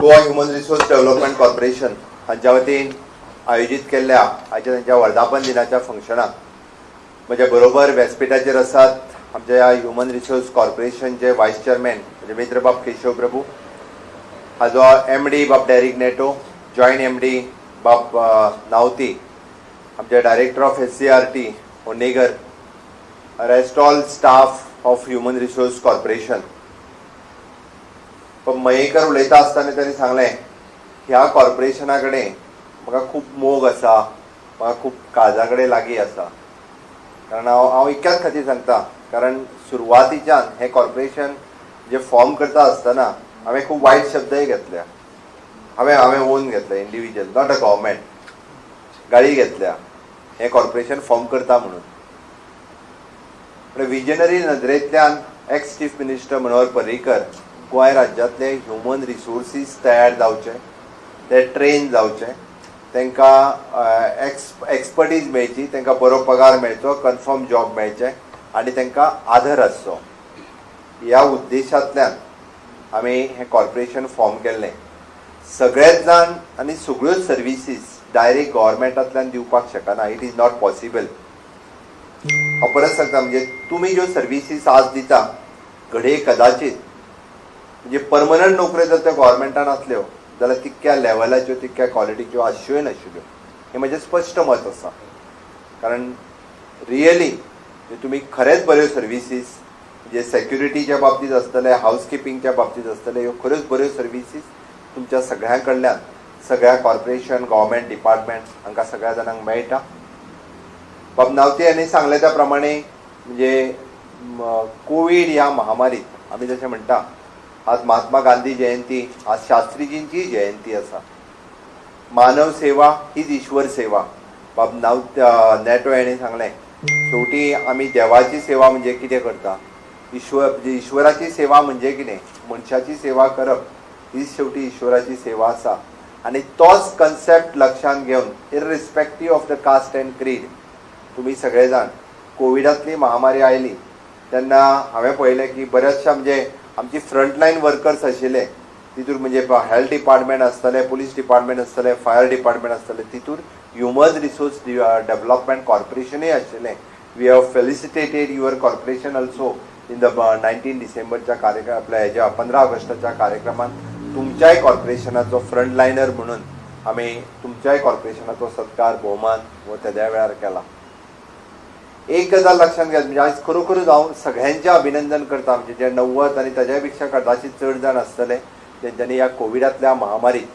Goa human resource development corporation हांच्या वतीन आयोजीत केल्ल्या आयच्या तांच्या वर्धापन दिनाच्या फंक्शनाक म्हज्या बरोबर व्यासपिठाचेर आसात आमच्या ह्या ह्युमन रिसोर्स कॉर्पोरेशनचे वायस चेअरमॅन म्हजे मित्र बाब केशव प्रभू, हाजो एमडी बाब डेरिक नेटो, जॉयंट एमडी बाब नावती, आमचे director of SCERT Honnegar, rest all staff of Human Resource Corporation. पण मयेकर उलयता आसतना तांणी सांगलें, ह्या कॉर्पोरेशना कडेन म्हाका खूब मोग आसा, म्हाका खूब काळजा कडेन लागीं आसा. कारण हांव इतक्याच खातीर सांगता, कारण सुरवातीच्यान हें कॉर्पोरेशन जे फॉर्म करता आसतना हांवें खूब वायट शब्दय घेतल्या. हांवें ओन घेतले, इंडिविज्युअल, not a government. गाळी घेतल्या हें कॉर्पोरेशन फॉर्म करता म्हणून. पण विजनरी नदरेंतल्यान ex chief minister Manohar Parrikar Goem राज्यांतले ह्युमन रिसोर्सीस तयार जावचे, ते ट्रेन जावचे, तांकां एक्सपर्टीज मेळची, तांकां बरो पगार मेळचो, कन्फर्म जॉब मेळचें आनी तांकां आदर आसचो, ह्या उद्देशांतल्यान आमी हें कॉर्पोरेशन फॉर्म केल्लें. सगळेच जाण आनी सगळ्योच सर्विसीस डायरेक्ट गव्हर्मेंटांतल्यान दिवपाक शकना. It is not possible. हांव परत सांगता, म्हणजे तुमी ज्यो सर्विसीस आज दिता, घडये कदाचीत म्हणजे परमनंट नोकऱ्यो जर त्या गव्हर्मेंटान आसल्यो जाल्यार तितक्या लेवलाच्यो, तितक्या क्वॉलिटीच्यो आसच्योय नाशिल्ल्यो. हें म्हजें स्पश्ट मत आसा. कारण रियली तुमी खरेंच बऱ्यो सर्विसीस, म्हणजे सेक्युरिटीच्या बाबतींत आसतले, हावस किपिंगच्या बाबतींत आसतले, ह्यो खऱ्योच बऱ्यो सर्विसीस तुमच्या सगळ्यां कडल्यान, सगळ्या कॉर्पोरेशन, गव्हर्मेंट डिपार्टमेंट हांकां सगळ्या जाणांक मेळटा. बाब नावते हांणी सांगलें त्या प्रमाणे, म्हणजे कोवीड ह्या महामारीत आमी जशें म्हणटा, आज महात्मा गांधी जयंती, आज शास्त्रीजींची जयंती आसा. मानव सेवा हीच ईश्वर सेवा. बाब नाव नेटो हाणें सांगलें, शेवटी आमी देवाची सेवा म्हणजे कितें करता? ईश्वर म्हणजे ईश्वराची सेवा म्हणजे कितें? मनशाची सेवा करप ही शेवटी ईश्वराची सेवा आसा. आनी तोच कन्सेप्ट लक्षांत घेवन, irrespective of the caste and creed, तुमी सगळे जाण कोविडांतली महामारी आयली तेन्ना हांवें पळयलें की बऱ्याचशा म्हणजे आमची फ्रंटलायन वर्कर्स आशिल्ले, तितूर म्हणजे हेल्थ डिपार्टमेंट आसतलें, पुलीस डिपार्टमेंट आसतलें, फायर डिपार्टमेंट आसतलें, तितूर ह्युमन रिसोर्स डेव्हलपमेंट कॉर्पोरेशनूय आशिल्लें. We have felicitated your corporation also in the 19 डिसेंबरच्या कार्यक्रम, आपल्या हेज्या 15 ऑगस्टाच्या कार्यक्रमात तुमच्याय कॉर्पोरेशनाचो फ्रंट लायनर म्हणून आमी तुमच्याय कॉर्पोरेशनाचो सत्कार, भोवमान हो तेद्या वेळार केला. एक गजाल लक्षात घेत, म्हणजे आज खरोखरच हांव सगळ्यांचें अभिनंदन करता, म्हणजे जे 90 आनी ताज्या पेक्षा कदाचीत चड जाण आसतले तेंच्यांनी ह्या कोविडांतल्या महामारीत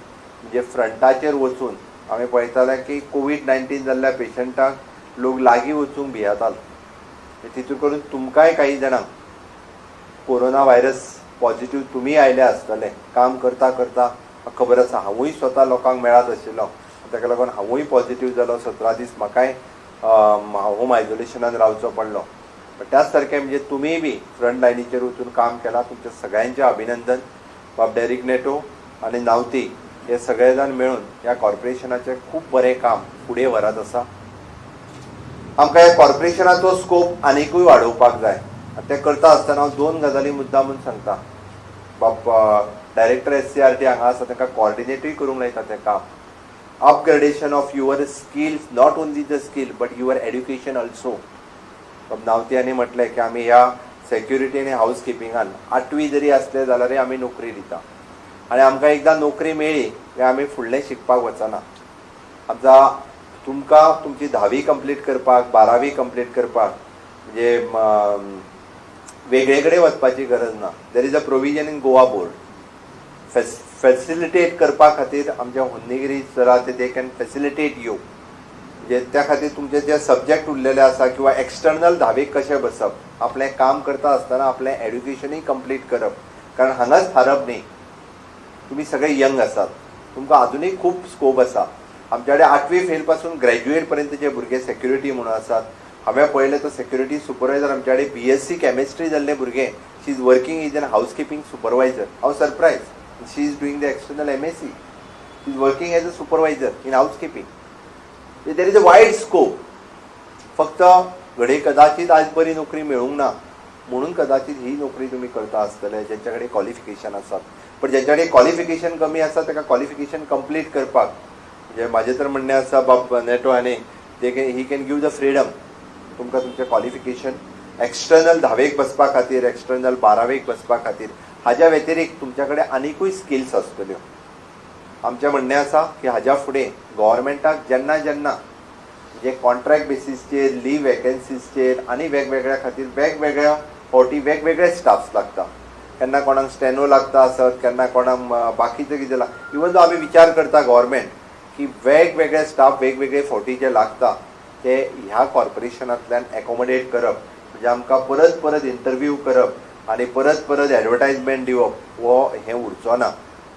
म्हणजे फ्रंटाचेर वचून, आमी पळयताले की कोवीड 19 जाल्ल्या पेशंटाक लोक लागीं वचूंक भियेताले. तितून करून तुमकांय काही जाणांक कोरोना व्हायरस पॉझिटिव्ह तुमी आयले आसतले काम करता करता. म्हाका खबर आसा, हांवूय स्वता लोकांक मेळत आशिल्लो, ताका लागून हांवूय पॉझिटिव्ह जालो. 17 दीस म्हाकाय होम आयसोलेशनान रावचो पडलो. पण त्याच सारकें म्हणजे तुमीय बी फ्रंट लायनीचेर वचून काम केलां, तुमच्या सगळ्यांचें अभिनंदन. बाब डेरिक नेटो आनी नावती हे सगळे जाण मेळून ह्या कॉर्पोरेशनाचें खूब बरें काम फुडें व्हरत आसा. आमकां ह्या कॉर्पोरेशनाचो स्कोप आनिकूय वाडोवपाक जाय आनी तें करता आसतना हांव दोन गजाली मुद्दाम म्हूण सांगता. बाब डायरेक्टर एससीईआरटी हांगा आसा, तांकां कॉर्डिनेटूय करूंक लायता तें काम. Upgradation of your skills, not only the skill but your education also. बाब नावती हांणी म्हटलें की आमी ह्या सेक्युरिटी आनी हावस किपिंगान आठवी जरी आसले जाल्यारय आमी नोकरी दिता आनी आमकां एकदां नोकरी मेळ्ळी काय आमी फुडलें शिकपाक वचना. आमचा तुमकां तुमची धावी कंप्लीट करपाक, बारावी कंप्लीट करपाक म्हणजे वेगळे कडेन वचपाची गरज ना. There is a provision in Goa board. Facilitate करपा खातीर आमच्या होन्नेगिरी सरा ते they can facilitate you. म्हणजे त्या खातीर तुमचे जे सब्जेक्ट उरलेले आसा किंवा एक्सटर्नल धावेक कशें बसप, आपलें काम करता आसतना आपलें एड्युकेशनूय कंप्लीट करप, कारण हांगाच थारप न्ही. तुमी सगळे यंग आसात, तुमकां आजुनूय खूब स्कोप आसा. आमच्या कडेन आठवी फेल पासून ग्रॅज्युएट पर्यंत जे भुरगे सेक्युरिटी म्हणून आसात, हांवें पळयलें तो सेक्युरिटी सुपरवायझर आमच्या कडेन बीएससी केमिस्ट्री जाल्ले भुरगे, she is working is an housekeeping supervisor. हांव surprise. She is doing the external MSc, she is working as a supervisor in housekeeping. There is a wide scope. फक्त घडये कदाचित आज बरी नोकरी मेळूंक ना म्हणून कदाचित ही नोकरी तुमी करता आसतले, ज्यांच्या कडेन क्वॉलिफिकेशन आसात. पण ज्यांच्या कडेन क्वॉलिफिकेशन कमी आसा ताका क्वॉलिफिकेशन कंप्लीट करपाक म्हणजे म्हाजें तर म्हणणें आसा बाब नेटो आनी they can he can give the freedom तुमकां तुमचें क्वॉलिफिकेशन एक्सटर्नल धावेक बसपा खातीर, एक्सटर्नल बारावेक बसपा खातीर, हाज्या व्यतिरिक्त तुमच्या कडेन आनिकूय स्किल्स आसतल्यो. आमचें म्हणणें आसा की हाज्या फुडें गव्हर्मेंटाक जेन्ना जेन्ना म्हणजे कॉन्ट्रॅक्ट बेसीसचेर, लीव वेकन्सीजचेर आनी वेगवेगळ्या खातीर वेगवेगळ्या फावटी वेगवेगळे स्टाफ्स लागता, केन्ना कोणाक स्टेनो लागता आसत, केन्ना कोणाक बाकीचें कितें लागता. इवन दो आमी विचार करता गव्हर्मेंट की वेगवेगळे स्टाफ वेगवेगळे फावटी जे लागता ते ह्या कॉर्पोरेशनांतल्यान एकोमोडेट करप म्हणजे आमकां परत परत इंटरव्यू करप आनी परत परत एडवर्टायजमेंट दिवप हो हें उरचो ना.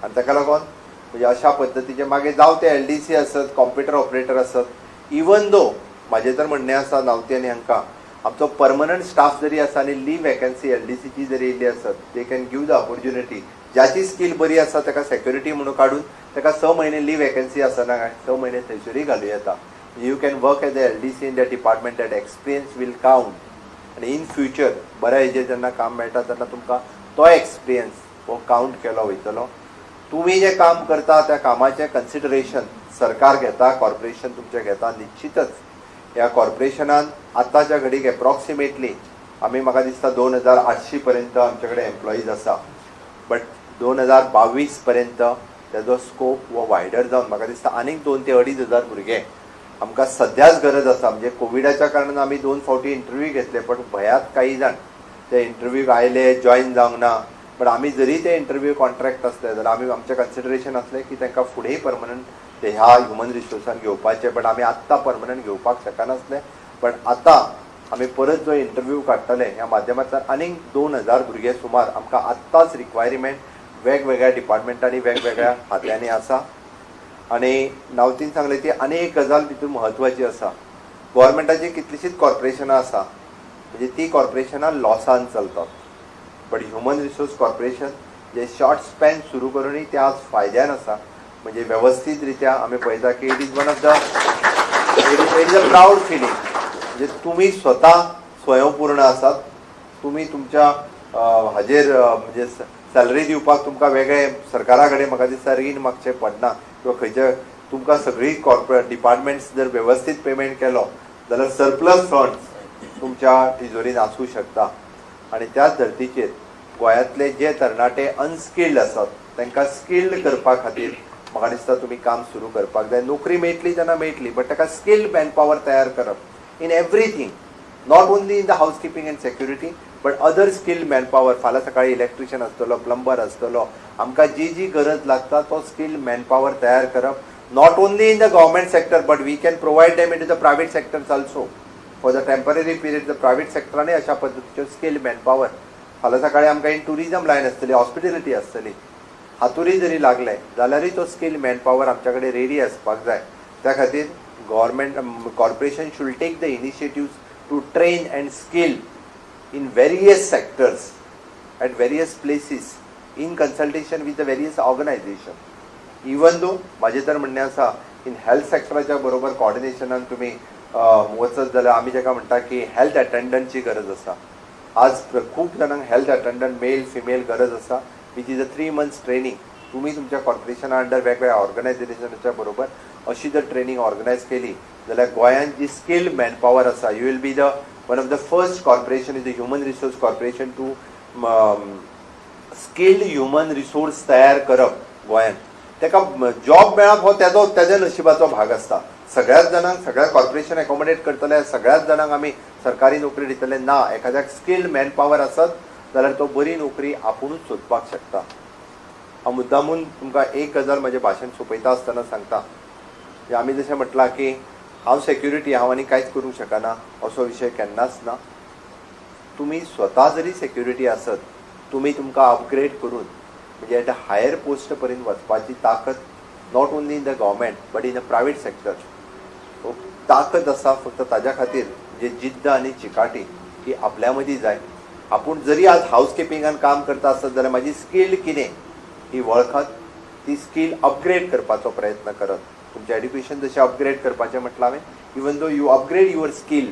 आनी ताका लागून म्हणजे अशा पद्दतीचे मागीर जावं ते LDC आसत, कॉम्प्युटर ऑपरेटर आसत, इवन दो म्हाजें तर म्हणणें आसा नावती आनी हांकां आमचो परमनंट स्टाफ जरी आसा आनी लीव वेकन्सी LDCची जरी येयल्ली आसत, they can give the opportunity. ज्याची स्कील बरी आसा ताका सेक्युरिटी म्हणून काडून ताका 6 म्हयने लीव वेकन्सी आसना काय 6 म्हयने थंयसरूय घालूं येता. You can work as a LDC in the department, that experience will count. आनी इन फ्युचर बऱ्या हेजेर जेन्ना काम मेळटा तेन्ना तुमकां तो एक्सपिरियन्स हो कावंट केलो वयतलो. तुमी जें काम करता त्या कामाचें कन्सिडरेशन सरकार घेता, कॉर्पोरेशन तुमचें घेता. निश्चितच ह्या कॉर्पोरेशनान आतांच्या घडीक एप्रॉक्सिमेटली आमी म्हाका दिसता 2800 पर्यंत आमचे कडेन एम्प्लॉईज आसा, बट 2022 पर्यंत तेजो स्कोप हो वायडर जावन म्हाका दिसता आनीक 2 ते 2.5 हजार भुरगे आमकां सद्याच गरज आसा. म्हणजे कोविडाच्या कारणान आमी 2 फावटी इंटरव्यू घेतले, पण भंयात काही जाण ते इंटरव्यूक आयले, जॉयन जावंक ना. बट आमी जरी ते इंटरव्यू कॉन्ट्रॅक्ट आसले जाल्यार आमी आमचें कन्सिडरेशन आसलें की तांकां फुडें परमनंट ते ह्या ह्युमन रिसोर्सान घेवपाचे, बट आमी आत्तां परमनंट घेवपाक शकनासले. बट आतां आमी परत जो इंटरव्यू काडटले ह्या माध्यमांतल्यान आनीक 2000 भुरगे सुमार आमकां आत्तांच रिक्वायरमेंट वेगवेगळ्या डिपार्टमेंटांनी वेगवेगळ्या खात्यांनी आसा. आनी नावतीन सांगलें ती आनी एक गजाल भितर म्हत्वाची आसा, गव्हर्मेंटाची कितलीशींच कॉर्पोरेशनां आसा, म्हणजे ती कॉर्पोरेशनां लॉसान चलतात, but human resource corporation J short span सुरू करूनय ते आज फायद्यान आसा. म्हणजे वेवस्थीत रित्या आमी पळयता की it is one of the it is a proud feeling. म्हणजे तुमी स्वता स्वयंपूर्ण आसात, तुमी तुमच्या हाजेर म्हणजे सॅलरी दिवपाक तुमकां वेगळे सरकारा कडेन म्हाका दिसता रीण मागचें पडना किंवा खंयचे तुमकां सगळीं कॉर्पोरेट डिपार्टमेंट्स जर वेवस्थीत पेमेंट केलो जाल्यार सरप्लस फंड्स तुमच्या तिजोरीन आसूं शकता. आनी त्याच धर्तीचेर गोंयांतले जे तरणाटे अनस्किल्ड आसात तांकां स्किल्ड करपा खातीर म्हाका दिसता तुमी काम सुरू करपाक जाय. नोकरी मेळटली तेन्ना मेळटली, बट ताका स्किल्ड मॅनपावर तयार करप in everything, not only in the housekeeping and security but other skilled manpower. फाल्यां सकाळी इलेक्ट्रिशियन आसतलो, प्लंबर आसतलो, आमकां जी जी गरज लागता तो स्किल्ड मॅनपावर तयार करप, not only in the government sector but we can provide them in the private sectors also for the temporary period. The private सेक्टरानूय अशा पद्दतीच्यो स्किल्ड मॅनपावर फाल्यां सकाळी आमकां इन ट्युरिजम लायन आसतली, हॉस्पिटेलिटी आसतली, हातूंतय जरी लागले जाल्यारूय तो स्किल्ड मॅनपावर आमच्या कडेन रेडी आसपाक जाय. त्या खातीर government corporation should take the initiatives to train and skill in various sectors at various places in consultation with the various organization. Even though म्हाजें तर म्हणणें आसा इन हेल्थ सेक्टराच्या बरोबर कॉर्डिनेशनान तुमी वचत जाल्यार आमी ताका म्हणटा की हेल्थ अटेंडंटची गरज आसा. आज खूब जाणांक हेल्थ अटेंडंट मेल फिमेल गरज आसा, which is a 3 months training. तुमी तुमच्या कॉर्पोरेशना अंडर वेगवेगळ्या ऑर्गनायझेशनाच्या बरोबर अशी जर ट्रेनींग ऑर्गनायज केली जाल्यार गोंयांत जी स्किल्ड मॅनपावर आसा, you will be the one of the first corporation is the human resource corporation to skilled human resource तयार करप गोंयांत. ताका जॉब मेळप हो तेजो तेज्या नशिबाचो भाग आसता. सगळ्याच जाणांक सगळ्या कॉर्पोरेशन एकोमोडेट करतले, सगळ्याच जाणांक आमी सरकारी नोकरी दितले ना. एखाद्याक स्किल्ड मॅनपावर आसत जाल्यार तो बरी नोकरी आपुणूच सोदपाक शकता. हांव मुद्दामून तुमकां एक गजाल म्हजें भाशण सोंपयता आसतना सांगता, म्हणजे आमी जशें म्हटलां की हांव सेक्युरिटी, हांव आनी कांयच करूंक शकना असो विशय केन्नाच ना. तुमी स्वता जरी सेक्युरिटी आसत, तुमी तुमकां अपग्रेड करून म्हणजे एट अ हायर पोस्ट पर्यंत वचपाची ताकद not only in the government but in the private sector ताकद आसा. फक्त ताज्या खातीर म्हणजे जिद्द आनी चिकाटी ही आपल्या मदीं जाय. आपूण जरी आज हावस किपिंगान काम करता आसत जाल्यार म्हाजी स्किल कितें ही वळखत ती स्किल अपग्रेड करपाचो प्रयत्न करत. तुमचें एड्युकेशन जशें अपग्रेड करपाचें म्हटलां हांवें, even though you upgrade your skill,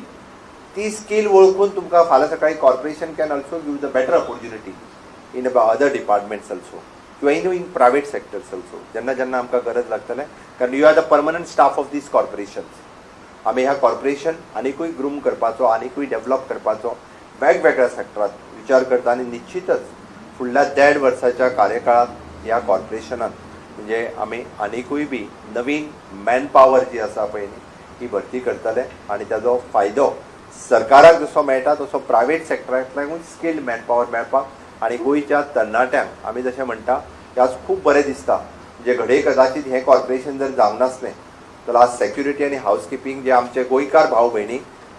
ती स्किल वळखून तुमकां फाल्यां सकाळी corporation can also give the better opportunity in other departments also. किंवा इन प्रायवेट सेक्टर्स ऑल्सो जेन्ना जेन्ना आमकां गरज लागतलें, कारण you are the permanent staff of these corporations. आमी ह्या कॉर्पोरेशन आनिकूय ग्रूम करपाचो, आनिकूय डेवलप करपाचो वेगवेगळ्या सेक्टरात विचार करता आनी निश्चितच फुडल्या 1.5 वर्साच्या कार्यकाळात ह्या कॉर्पोरेशनात म्हणजे आमी आनिकूय बी नवीन मॅनपावर जी आसा पळय न्ही ही भरती करतले आनी ताजो फायदो सरकाराक जसो मेळटा तसो प्रायवेट सेक्टरांतल्यानूय स्किल्ड मॅनपावर मेळपाक आनी गोंयच्या तरणाट्यांक आमी जशें म्हणटा की आज खूब बरें दिसता, म्हणजे घडये कदाचीत हें कॉर्पोरेशन जर जावंक नासलें जाल्यार आज सेक्युरिटी आनी हावसकिपींग जे आमचे गोंयकार भाव भयणी,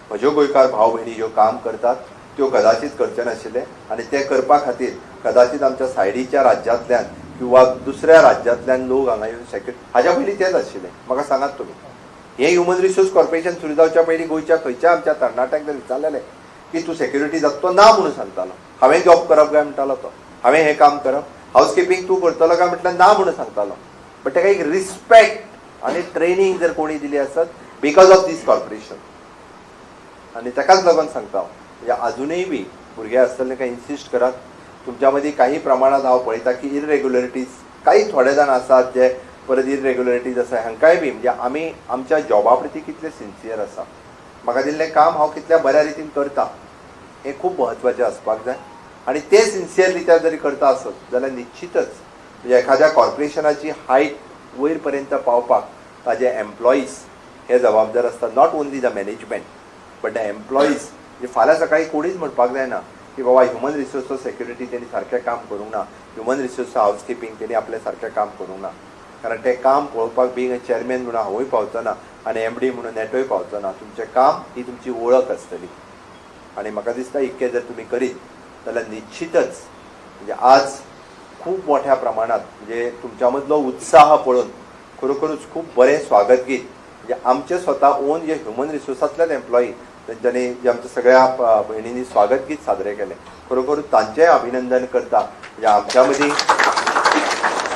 म्हज्यो गोंयकार भाव भयणी ज्यो काम करतात त्यो कदाचीत करचे नाशिल्ले आनी ते करपा खातीर कदाचीत आमच्या सायडीच्या राज्यांतल्यान किंवा दुसऱ्या राज्यांतल्यान लोक हांगा येवन सेक्युरिटी, हाज्या पयलीं तेच आशिल्ले. म्हाका सांगात तुमी, हें ह्युमन रिसोर्स कॉर्पोरेशन सुरू जावच्या पयलीं गोंयच्या खंयच्या आमच्या तरणाट्यांक जर विचारलेलें की तूं सेक्युरिटी जाता, तो ना म्हणून सांगतालो. हांवें जॉब करप काय म्हणटालो तो, हांवें हें काम करप, हावसकिपींग तूं करतलो काय म्हटल्यार ना म्हणून सांगतालो. बट ताका एक रिस्पेक्ट आनी ट्रेनींग जर कोणी दिली आसत because of these corporation, आनी ताकाच लागून सांगता हांव, म्हणजे आजुनूय बी भुरगे आसतले तांकां इन्सिस्ट करात. तुमच्या मदीं काही प्रमाणांत हांव पळयता की इरेग्युलरिटीज काही थोडे जाण आसात जे परत इरेग्युलरिटीज आसा, हांकांय बी म्हणजे आमी आमच्या जॉबा प्रती कितले सिन्सियर आसा, म्हाका दिल्लें काम हांव कितल्या बऱ्या रितीन करता हें खूब म्हत्वाचें आसपाक जाय. आनी तें सिन्सियर रित्या जरी करता आसत जाल्यार निश्चितच म्हणजे एखाद्या कॉर्पोरेशनाची हायट वयर पर्यंत पावपाक ताजे एम्प्लॉईज हे जबाबदार आसतात, not only the management but the employees. म्हणजे फाल्यां सकाळीं कोणीच म्हणपाक जायना की बाबा ह्युमन रिसोर्स सेक्युरिटी तेणी सारकें काम करूंक ना, ह्युमन रिसोर्स हावसकिपींग तेणी आपलें सारकें काम करूंक ना, कारण तें काम पळोवपाक बींग अ चेअरमॅन म्हणून हांवूय पावचो ना आनी एमडी म्हणून नेटोय पावचो ना. तुमचें काम ही तुमची वळख आसतली आनी म्हाका दिसता इतकें जर तुमी करीत जाल्यार निश्चितच म्हणजे आज खूब मोठ्या प्रमाणात म्हणजे तुमच्या मदलो उत्साह पळोवन खरोखरूच खूब बरें स्वागत गीत म्हणजे आमचे स्वता ओन जे ह्युमन रिसोर्सांतल्यान एम्प्लॉई तेंच्यांनी जे आमच्या सगळ्या भयणींनी स्वागत गीत सादरें केलें, खरोखरूच तांचेंय अभिनंदन करता. म्हणजे आमच्या मदीं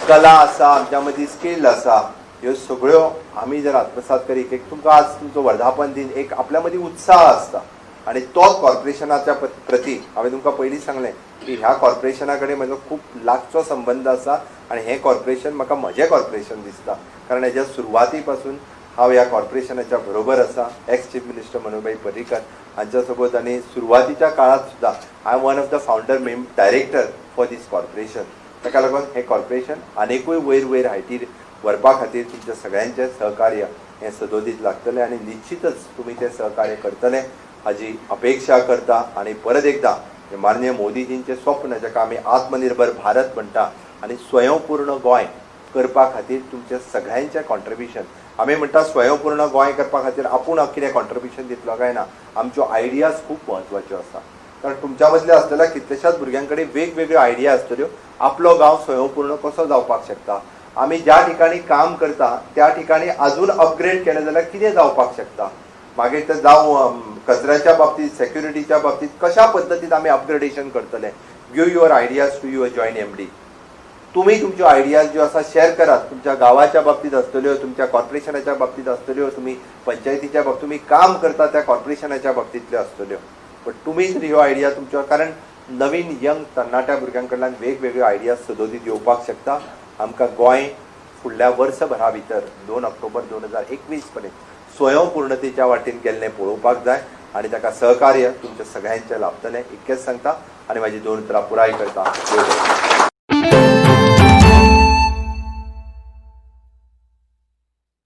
कला आसा, आमच्या मदीं स्किल आसा, ह्यो सगळ्यो आमी जर आत्मसात करीत एक तुमकां आज तुमचो वर्धापन दिन एक आपल्या मदीं उत्साह आसता आनी तोच कॉर्पोरेशनाच्या प्रती हांवें तुमकां पयलीं सांगलें की ह्या कॉर्पोरेशना कडेन म्हजो खूब लागचो संबंद आसा आनी हें कॉर्पोरेशन म्हाका म्हजें कॉर्पोरेशन दिसता, कारण हेज्या सुरवाती पासून हांव ह्या कॉर्पोरेशनाच्या बरोबर आसा. X chief minister Manoharbhai Parrikar हांच्या सोबत आनी सुरवातीच्या काळांत सुद्दां I am one of the founder director for this corporation. ताका लागून हें कॉर्पोरेशन आनिकूय वयर वयर हायटीर व्हरपा खातीर तुमच्या सगळ्यांचें सहकार्य हें सदोदीत लागतलें आनी निश्चितच तुमी तें सहकार्य करतले हाजी अपेक्षा करता. आनी परत एकदां माननीय मोदीजींचें स्वप्न जाका आमी आत्मनिर्भर भारत म्हणटा आनी स्वयंपूर्ण गोंय करपा खातीर तुमचें सगळ्यांचें कॉन्ट्रिब्युशन, आमी म्हणटा स्वयंपूर्ण गोंय करपा खातीर आपूण कितें कॉन्ट्रिब्युशन दितलो काय ना, आमच्यो आयडियाज खूब म्हत्वाच्यो आसा, कारण तुमच्या मदल्या आसलेल्या कितल्याशाच भुरग्यां कडेन वेगवेगळ्यो आयडिया आसतल्यो आपलो गांव स्वयंपूर्ण कसो जावपाक शकता, आमी ज्या ठिकाणी काम करता त्या ठिकाणी अजून अपग्रेड केलें जाल्यार कितें जावपाक शकता, मागीर ते जावं कचऱ्याच्या बाबतीत, सेक्युरिटीच्या बाबतीत कशा पद्दतीन आमी अपग्रेडेशन करतले. Give your ideas to your joint MD. तुमी तुमच्यो आयडियाज ज्यो आसा शेअर करात, तुमच्या गांवाच्या बाबतीत आसतल्यो, तुमच्या कॉर्पोरेशनाच्या बाबतीत आसतल्यो, तुमी पंचायतीच्या बाबतीत, तुमी काम करता त्या कॉर्पोरेशनाच्या बाबतींतल्यो आसतल्यो, बट तुमी जर ह्यो आयडिया तुमच्यो, कारण नवीन यंग तरणाट्या भुरग्यां कडल्यान वेगवेगळ्यो आयडियाज सदोदीत येवपाक शकता. आमकां गोंय फुडल्या वर्सभरा भितर 2 ऑक्टोबर 2021 पर्यंत स्वयंपूर्णतेच्या वाटेन गेल्लें पळोवपाक जाय आनी ताका सहकार्य तुमच्या सगळ्यांचें लाभतलें इतकेंच सांगता आनी म्हाजी 2 उतरां पुराय करता.